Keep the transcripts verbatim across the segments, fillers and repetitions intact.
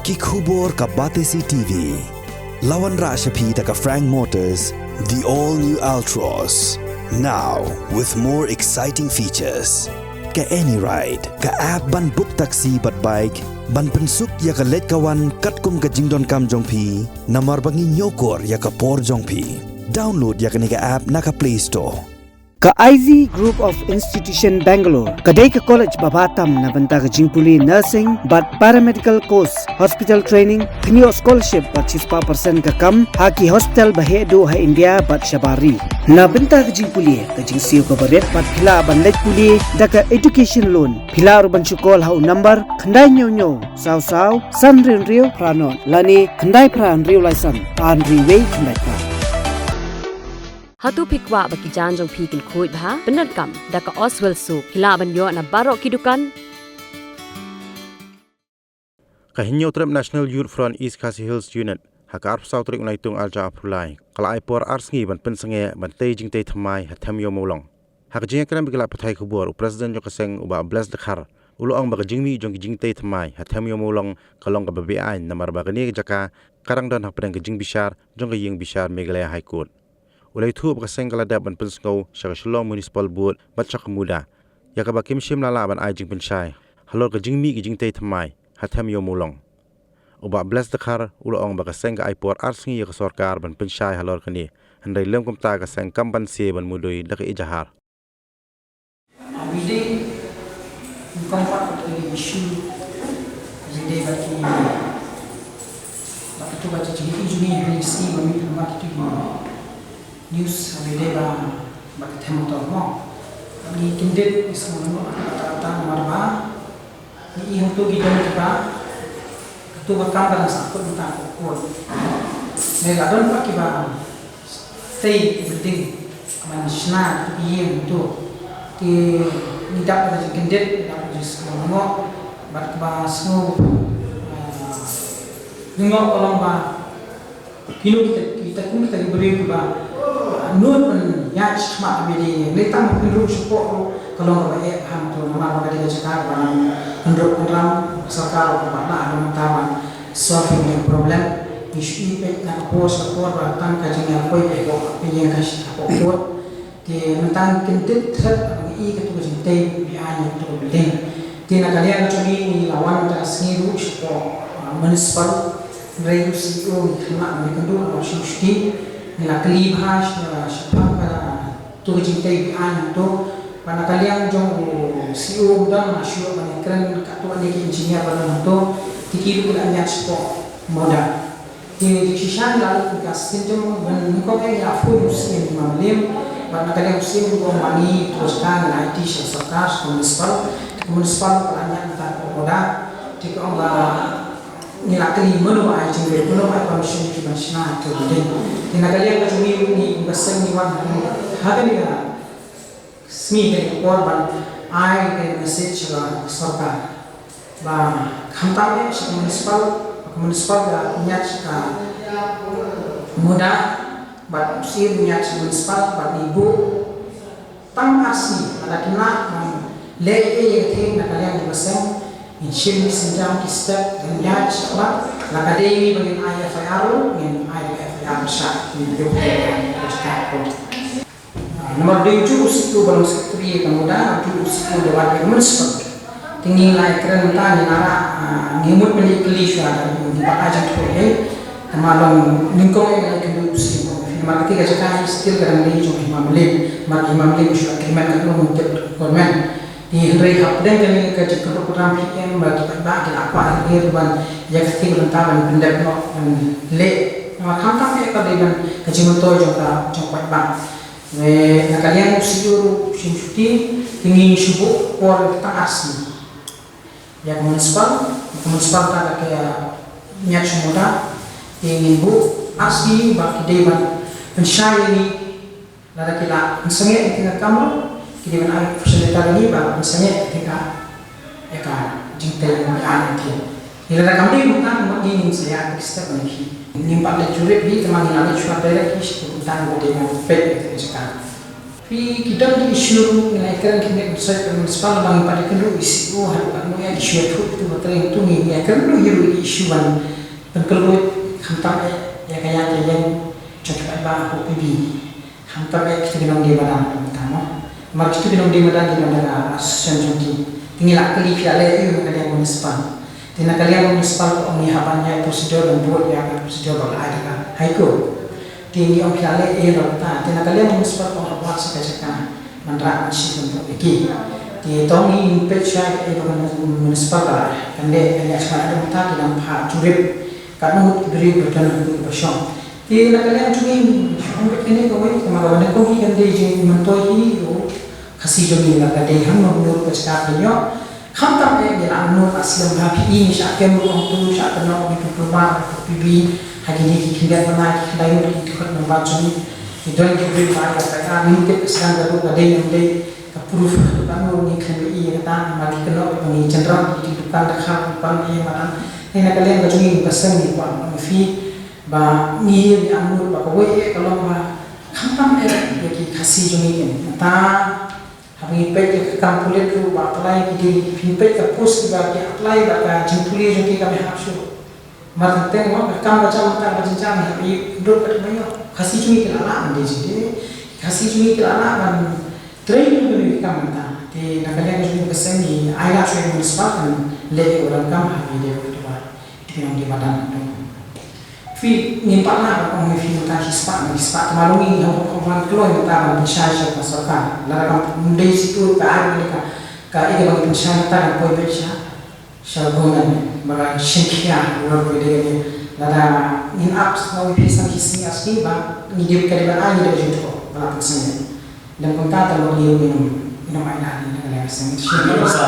Ki khubor ka Batesi T V. La wanrah sha phi da ka Frank Motors, the all new Altroz. Now with more exciting features. Ka AnyRide, ka app ban book taxi bad bike, ban pynsuk ïa ka leit ka wan katkum ka jingdonkam jong phi, namar ba ngi ñiewkor ïa ka por jong phi. Download ïa kane ka app na ka Play Store. Ka I Z Group of Institution Bangalore ka dei ka college ba bha tam na bynta ka jingpule nursing bad paramedical course, hospital training, pynïoh scholarship bad shispah percent ka kam ha ki hospital ba heh duh ha India bad shabar ri. Na bynta ka jingpule, ka jingsiew kaba rit bad phi lah ban leit pule da ka education loan. Phi lah ruh ban shu call ha u number khyndai hynñiew hynñiew saw saw san hynriew hynriew phra nod lane khyndai phra hynriew lai san ar hynriew wei khyndai phra. Hato phi kwah ba ki jaiñ jong phi kin khuid bha? Pyndonkam da ka Oswell Soap. Phi lah ban ïoh na baroh ki dukan. Ka Hynñiewtrep National Youth Front East Khasi Hills Unit, ha ka arphew saw tarik u Naitung arhajar arphew lai, ka la ai por ar sngi ban pynsangeh ban tei jingtei thymmai ha Them Ïew Mawlong. Ha ka jingïakren bad ki lad pathai khubor, u President jong ka seng, u Bah Bless Dkhar, u la ong ba ka jingmih jong ki jingtei thymmai ha Them Ïew Mawlong ka long kaba beaiñ, namar ba kane ka jaka ka dang don hapdeng ka jingbishar jong ka ïing bishar Meghalaya High Court. U la ïathuh ba ka seng ka la dep ban pynsngew sha ka Shillong Municipal Board bad sha ka MUDA ïa kaba kim shym la lah ban ai jingpynshai halor ka jingmih ki jingtei thymmai ha Them Ïew Mawlong. U Bah Bless Dkhar u la ong ba ka seng ka ai por ar sngi ïa ka sorkar ban pynshai halor kane, hynrei lym kumta ka seng kam banse ban mudui da ka ejahar. Every day, nyngkong pat ka issue, every day ba ki, ba ki tu ba ki jingïohi jong ngi ha ïing sih ba mih pynban ki tu ki news every day ba, ba ki them motor mo. Ba ngi kyndit, ngi sngewlyngngoh ba ki ta ta namar ba ngi i hangtu ki don kiba, katu ba kam ka dang sah kut mynta ka kur. Ne la don ba kiba tei building, man shna ki ïing tu. Ki ngi dap ka jingkyndit, ngi dap ka jingsngew lyngngoh, bad kaba sngew, ah, lyngngoh ka long ba kino kita, kita kum kita ki briew kiba, ah, nud ban ïaid shakhmat ha ïing. Ngi tang ban pynrung shapoh ruh ka long kaba eh bha tu namar ba ka dei ka jaka kaba nang kynrup kynram, sorkar ruh kaba lah ha mynta ban solving the problem. Ngi shu ïohi peit na ka por sha ka por ba tang ka jingïapoi ka poi ka ïing ka shi ka por. Te mynta ngi kyndit thret ba ngi i katu ka jingtei beaiñ ïa katu ka building. Te na ka liang jong ngi ngi la wan mynta ka sngi ruh shapoh, ah, municipal, hynrei u C E O ngi khynnah ngi kynduh u Shim Shuti, ngi la kylli bha sha, shaphang katu ka jingtei beaiñ hangto. Bad na ka liang jong u C E O u don, nga shu ïoh ban ïakren katto katne ki engineer ba don hangto, te ki ruh ki la ñiad shapoh MUDA. Te jingshisha ngi la leit pynka sien jong ngi, nyngkong eh ngi la phone u Syiem Hima Mylliem, bad na ka liang u Syiem u ong ba ngi to sha ka ngi la aiti sha sorkar, sha ka municipal, ka municipal ka la ñiad mynta ka order, te ka ong ba ngi la kylli mano ba ai jingmut, mano ba ai permission ki ban shna ïa ka building. Te na ka liang ka jong ngi ngi ba seng ngi wan ha kane ka sngi ka dei ka por ban ai ka message sha ka sorkar. Ba khamtam eh sha ka municipal, ba ka municipal ka ñiad sha ka MUDA, bad u Syiem u ñiad sha ka municipal, bad ngi buh tang ar sngi, lada kim lah ban leh ei ei ïa ka thing na ka liang jong ka seng, ngin shim ki sienjam ki step, ngin ïaid shakhmat, lada ka dei ba ngin ai F I R ruh, ngin ai F I R sha, ngin ïoh ka. Ah, namar dei u juh u C E O ba long secretary ïa ka MUDA, u juh u C E O ba wad ïa ka municipal. Te ngi la ïakren mynta ngi la rah, ah, ngi mut ban ïakylli shuwa da ngi, ngi pat ai jingthoh ïa. Namar long nyngkong ïa ngi la ïakynduh u C E O. Namar kata ka jaka hi still ka dang dei jong Hima Mylliem. Namar Hima Mylliem shu agreement ka long mut tip government. Te hynrei hapdeng kane ka jingkynduh program P M ba ki paidbah ki la kwah ïa ban ïa ka thing mynta ban pyndep noh ban leh. Namar khamtam ïa ka dei ban ka jingmyntoi jong ka jong ka paidbah. Te na ka liang u C E O ruh u Syiem Shuti, te ngi shu buh por tang ar sngi. Ïa ka municipal, ka municipal ta ka ñiad sha MUDA, te ngin buh ar sngi ba ki dei ban pynshai ïa ngi, lada ki la pynsangeh ïa ka kam ruh, ki dei ban ai facilitator ïa ngi ba pynsangeh ïa ka, ïa ka jingtei ïa ka. Te lada kam dei kumta, kumta ngin sa ïa step ba ngi. Ngim pat leit jurip hi, te ma ngi la leit shuwa direct hi sha ka kumta ba dei ban peit ïa ka jaka. Ki, ki don ki issue ruh, ngi la ïakren ki ne, sorry, ka municipal, ba ngi pat ïakren ruh issue, ha ruh ka issue ïathuh ïa tu ba trei tu, ngi ïakren ruh ïa ruh issue ban pynkylla khamtam eh ïa ka ïaid ka ïeng jong ki paidbah hapoh P B. Khamtam eh kita ki nongdie madan, kumta mo. Namar kita ki nongdie madan ki don da ka association jong ki. Te ngi la kylli phi ïa leh aïu na ka liang municipal. Te na ka liang municipal ka ong ngi hap ban ïaid procedure ban bud ïa ka procedure ba la ai da ka High Court. Te ngi ong phi ïa leh aïu na kata. Te na ka liang municipal ka ong hap wad sa ka jaka ban rah ban shift ban bud ïa ki. Te to ngin peit shwa ïa ka municipal ka la kan leh kan ïaid sha ka dum ta ki dang phah jurip. Katno ngut ki briew ba don ha kane ka shong. Te na ka liang jong ngi, ong beit kane kawei, ka mut ka ban kong hi kan dei jingmyntoi hi ïa u Khasi jong ngi, la ka dei hangno hangno ka jaka ka ïoh. Khamtam eh ngi la nud, la slem ha phi i ngi shah kem ruh hangtu, shah kynnoh ngi tu kulmar, tu P B, ha kine ki khyndiat bnai, ki khyndai ngut ki dkhot member jong ngi. Ki don ki briew ba ïa ka ïa ngi tip ka sdang ka ruh ka dei ne ym dei, ka proof ka ruh ngi khlem i ïa kata, namar ki kynnoh ba ngi general, ki dukan da khar, dukan ïa madan. Te na ka liang ka jong ngi ka seng ngi kwah ong ïa phi, ba ngi ïa ngi angnud ba kawei eh ka long ba khamtam eh ïa ki Khasi jong ngi kin. Nangta haba ngi peit ïa ka kam pulit ruh ba apply ki dei, phin peit ka post kiba ki apply bad ka jingpule jong ki kam hap shuh. Mar teng teng mo ka kam ka jam ka ba jynjar ngi hap ïa duk ka ba ïoh. Khasi jong ngi ki la lah ban dei jingdei. Khasi jong ngi ki la lah ban trei ïa ka kam nangta. Te na ka liang jong ngi ka seng ngi ai lad shuwa ïa municipal kan leh ïa u donkam ha ki dei ruh kiba Ki nongdie madan. Phi ngim pat lah ban ong ïa phi mynta shispah, na shispah, te ma long ngi hok hok ban kloi mynta ban pynshai sha ka sorkar. Lada kam dei situ ka ai mynta ka, ka ïa ka ban pynshai mynta kan poi beit sha, sha government ba ka shim khia ruh ka dei ka dei. Lada ngin ap sngewbha phi san ki sngi ar sngi ba ngi dei ka dei ban ai ngi dei jingthoh ba la pynshai. Lem kumta te long ïa u ngin, ngin ai na ngi na ka leng seng. Shi Ngi sa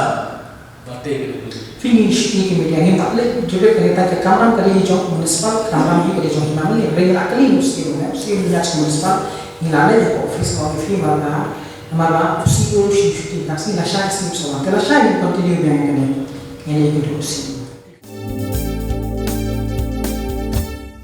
ba te ka dei. Phi ngi shi ki media ngin pat leh jurip ka dei ta ka kamram ka dei jong municipal, kamram hi ka dei jong hima mali. Ring la kali musi mu, musi mu nya municipal. Ngi la leh ka office ka office ma ka, ma ba musi u shi shuti ta si la shai si so. Te la shai ngi continue biang ka dei. Ngi ni ka dei musi.